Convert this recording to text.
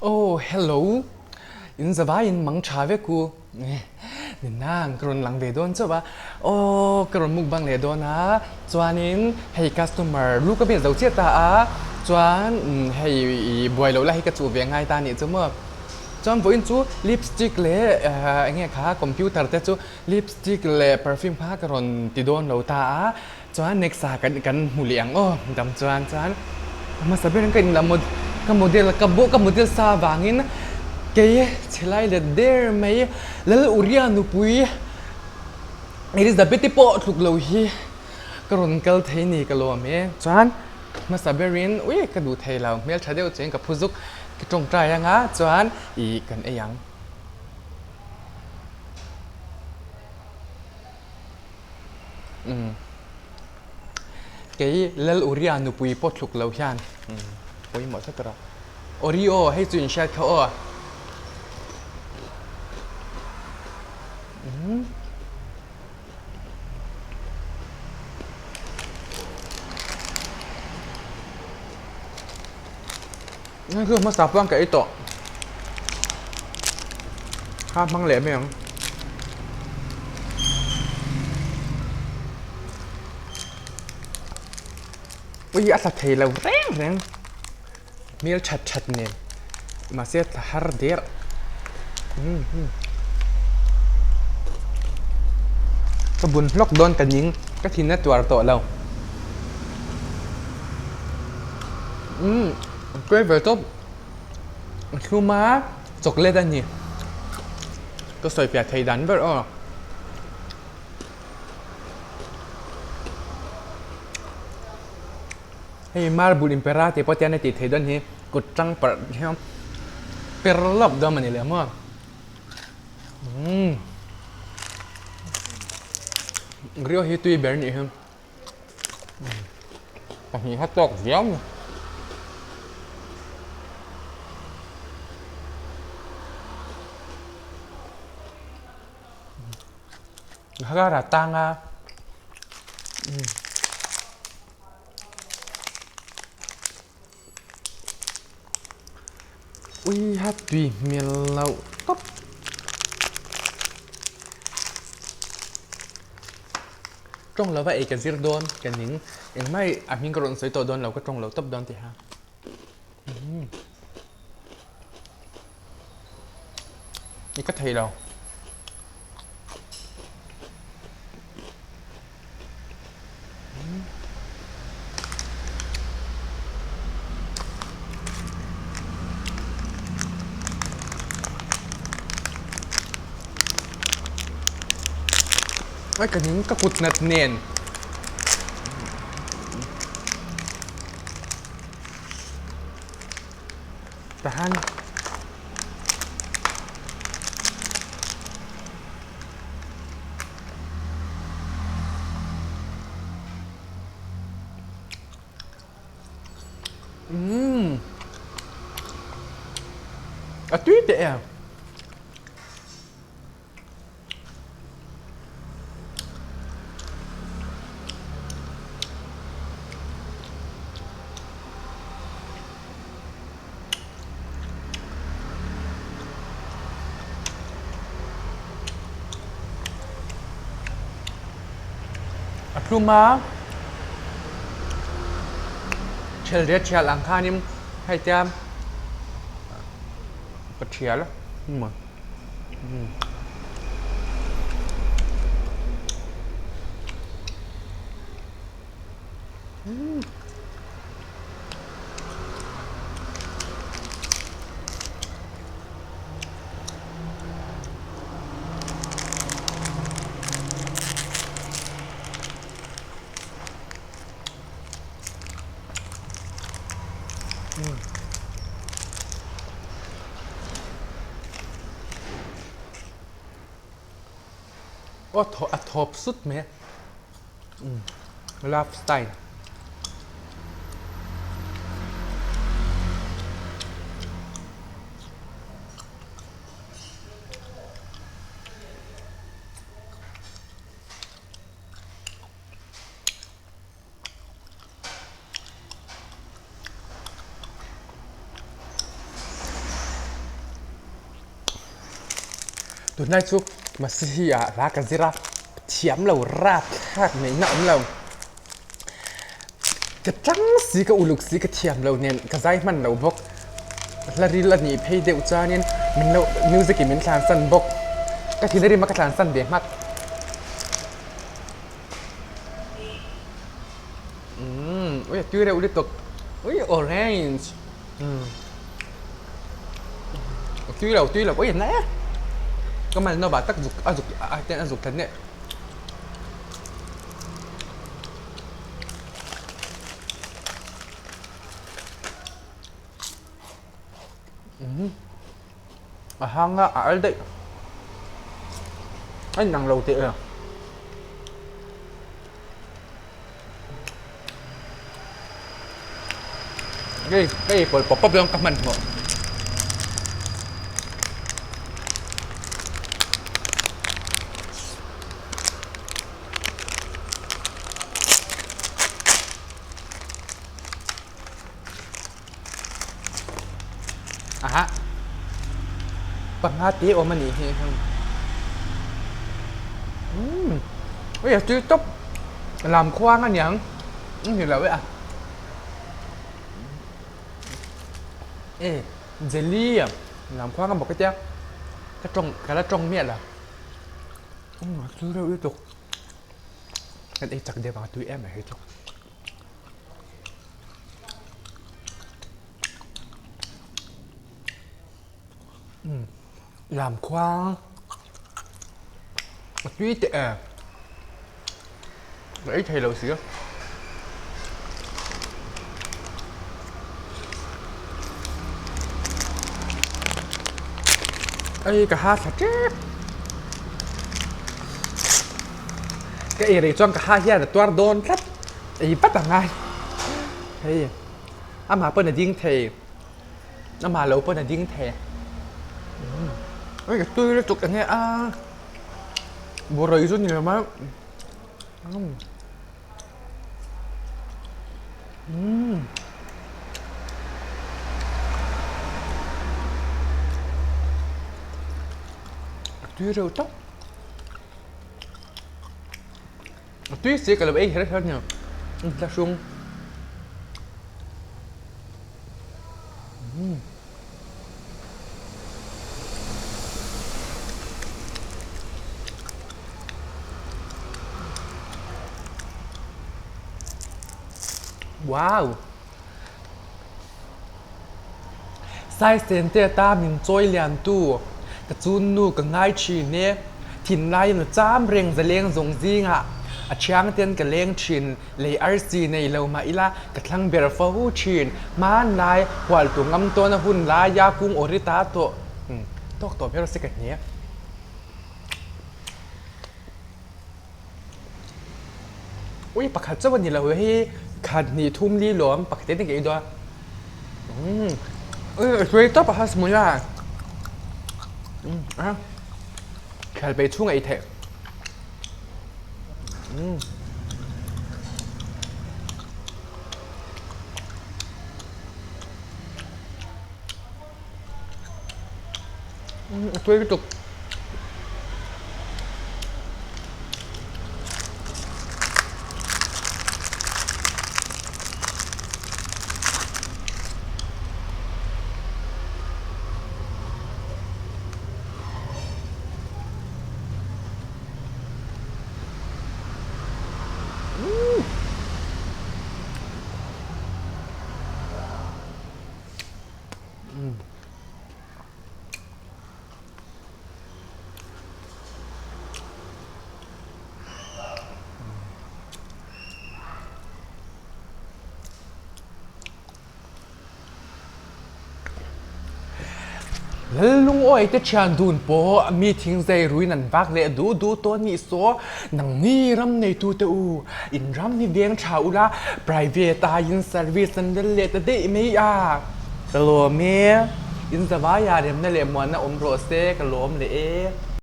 Oh hello, in zavaiin mang tha vek u. Ninang ka rawn lang ve dawn chauh a, aw ka rawn mukbang leh dawn a, chuanin hei customer lu ka bet zo chiah ta a, chuan hei i buai loh lai hi ka chuh ve ngai ta anih chu maw. Chuan vawiin chu lipstick leh eng nge kha computer te chu lipstick leh perfume kha ka rawn ti dawn lo ta a, Chuan next ah kan kan hmu leh ang aw dam chuan chuan hmasa ber in ka inla mod ka model ka bawh ka model sa avangin kei chhelai let der mai Lal Uria nupui Elizabeth i pawh tluk lo hi ka rawn kal thei ni ka lawm e chuan hmasa ber in ui ka duh thei lo hmeltha deuh chuan ka phu zuk ka tawngtai anga chuan ih kan ei ang. Kei Lal Uria nupui pawh thluk lo hian pawimawh tlat rawh. Oreo hei chu in hriat kha aw. Hei chu hmasa pawh ka ei tawh. Kha hmang leh mai ang. Ui a tla thei lo reng reng. Hmel that that nen. Mahse a tla har der. Ka bun hlawk dawn ka ning. Ka thin a tuar tawh lo. Umm flavour tawp a thlum a chocolate a ni ka sawi fiah thei dan ber aw hei marble impera tih pawh tian a tih theih dawn hi kut tang parh hian per lawp dawn a ni leh maw umm rio hi tui ber a nih hi. Pahnih kha tawk viau ni. Ghara tang a. Ui ha tui hmel loh tawp. Tawng lova ei ka zir dawn ka ning engmah a hming ka rawn sawi tawh dawn lo ka tawng lo tawp dawn tih ha. I ka thei lo. Ai ka ning ka kut nat nen. Tahan. Umm. A tui teh e. A tlum a, ṭhel riat ṭhial ang khanin hei tia ka ṭhial a. Aw thaw a thawp sut mai a love style. Tunlai chu Masihi ah hla ka zir a, thiam lo rap thlak neihna awm lo. Ka tlang si ka uluk si ka thiam lo nen ka zai hman lo bawk. Hla ril a nih phei deuh chuanin min lo music in min thlansan bawk. Ka thil rim a ka thlansan ve hmak. Umm ui a tui reuh lutuk ui orange umm a tui lo tui lo ui a na e ka mal nawh tak zuk a zuk a ten a zuk that nih umm a hang a a al daih a inang lo teh e. Hei hei pawlh pawp pawp dawn ka hmanhmawh. Aha panga te awm a nih hi umm hei a tui tawp lam khuang a niang ni lo e a e jelly lam khuang a bawk a tia ka tawng ka la tawng miah lo umm a tui reuh lutuk kan ei chak deuh ang a tui em mai hi chu. Làm khuang a tui teh e ka ei thei lo si a ei ka ha thla tep ka ei rei chuan ka ha hian a tuar dawn tlat. Ei vat a ngai. Hei amah pawn a ding thei. Amah lo pawn a ding thei. Hei ka tui lutuk enge a. Burai chu ni lo mai. Umm. A tui reuh tawp. A tui si ka lo ei her her nia hla hrung. Wow! Saisen te ata min chawi lian tu ka chun nu ka ngai thin e. Thinlai in a cham reng zaleng zawng zingah a thiang ten ka leng thin. Lei arsi nei lo mah ila ka thlang ber fo thin. Hmanlai hualtu ngam tawn a hun laia kung awri ta tawh tawk tawh ber se ka hne. Ui pakhat chauh a ni lo hi khat hnih thum li lawm pakhat te ka ei dawn umm ui a tui tawp a hasmui a umm a khel pei chhung a ei theih umm. A tui lutuk. Lalungawi te thian dun pawh mi thingzei ruin an vak leh duh duh tawh anih saw nangni ram neitu te u in ram hi veng tha ula private a in service an rel leh ta daih mai a. Ka lawm e, in zavaiah remna leh muanna awm rawh se ka lawm leh e.